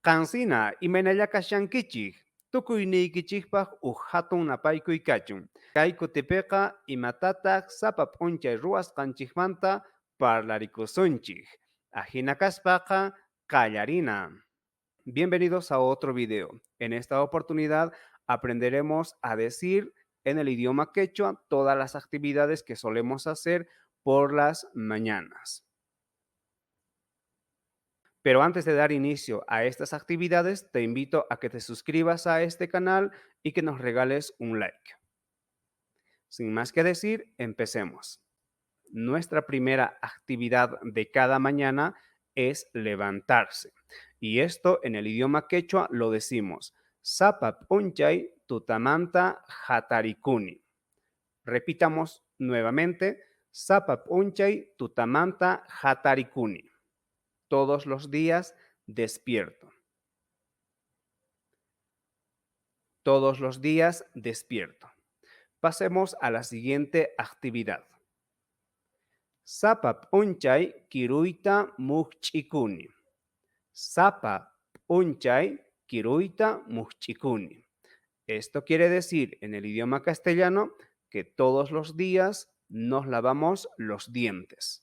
Qansina, imaynalla kashankichej? Tukuyniykichejpaj uj jatun napaykuy kachun. Kay kutipeqa imatataj sapa p'unchay ruwasqanchejmanta parlarikusunchej. Ajina kaspaqa qallarina. Bienvenidos a otro video. En esta oportunidad aprenderemos a decir en el idioma quechua todas las actividades que solemos hacer por las mañanas. Pero antes de dar inicio a estas actividades, te invito a que te suscribas a este canal y que nos regales un like. Sin más que decir, empecemos. Nuestra primera actividad de cada mañana es levantarse. Y esto en el idioma quechua lo decimos: Sapa p'unchay tutamanta hatarikuni. Repitamos nuevamente: Sapa p'unchay tutamanta hatarikuni. Todos los días despierto. Todos los días despierto. Pasemos a la siguiente actividad. Sapa p'unchay kiruyta mujch'ikuni. Sapa p'unchay kiruyta mujch'ikuni. Esto quiere decir en el idioma castellano que todos los días nos lavamos los dientes.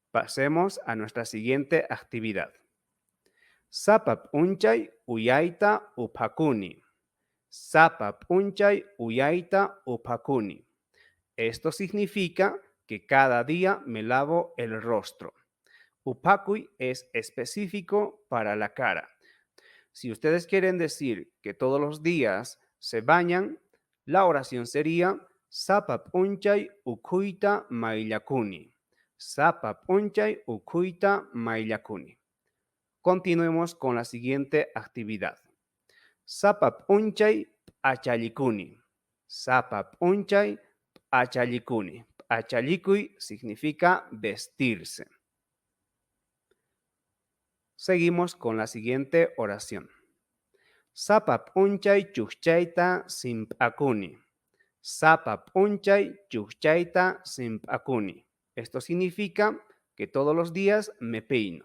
Pasemos a nuestra siguiente actividad. Sapa p'unchay uyayta uphakuni. Sapa p'unchay uyayta uphakuni. Esto significa que cada día me lavo el rostro. Uphakuy es específico para la cara. Si ustedes quieren decir que todos los días se bañan, la oración sería: Sapa p'unchay ukhuyta mayllakuni. Sapa p'unchay ukhuyta mayllakuni. Continuemos con la siguiente actividad. Sapa p'unchay p'achallikuni. Sapa p'unchay p'achallikuni. P'achallikuy significa vestirse. Seguimos con la siguiente oración. Sapa p'unchay chujchayta simp'akuni. Sapa p'unchay chujchayta simp'akuni. Esto significa que todos los días me peino.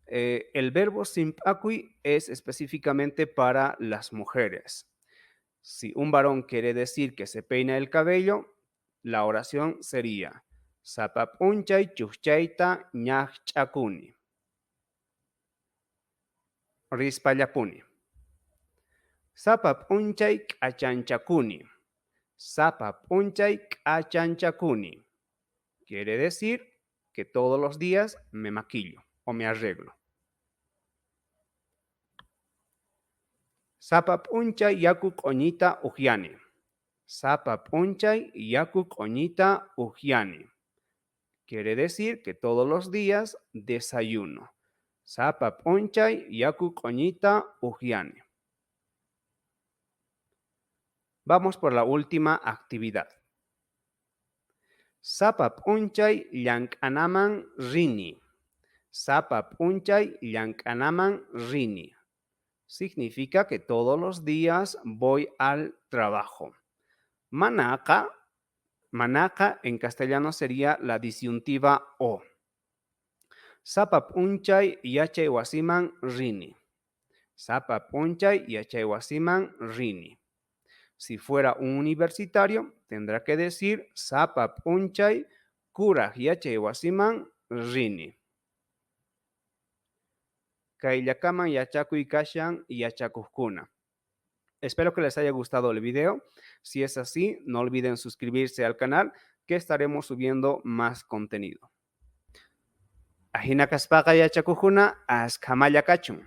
El verbo simp'akuy es específicamente para las mujeres. Si un varón quiere decir que se peina el cabello, la oración sería: Sapa p'unchay chujchayta ñajch'akuni. Rispallapuni. Sapa p'unchay k'achanchakuni. Sapa p'unchay k'achanchakuni. Quiere decir que todos los días me maquillo o me arreglo. Sapa p'unchay yaku q'oñita ujyani. Sapa p'unchay yaku q'oñita ujyani. Quiere decir que todos los días desayuno. Sapa p'unchay yaku q'oñita ujyani. Vamos por la última actividad. Sapa p'unchay llank'anaman rini. Sapa p'unchay llank'anaman rini. Significa que todos los días voy al trabajo. Manaqa, manaqa en castellano sería la disyuntiva o. Sapa p'unchay yachay wasiman rini. Sapa p'unchay yachay wasiman rini. Si fuera un universitario, tendrá que decir: Sapa p'unchay kuraj yachay wasiman rini. Kayllakaman yachakuy kashan yachakujkuna. Espero que les haya gustado el video. Si es así, no olviden suscribirse al canal, que estaremos subiendo más contenido. Ajina kaspaqa yachakujkuna askhamalla kachun.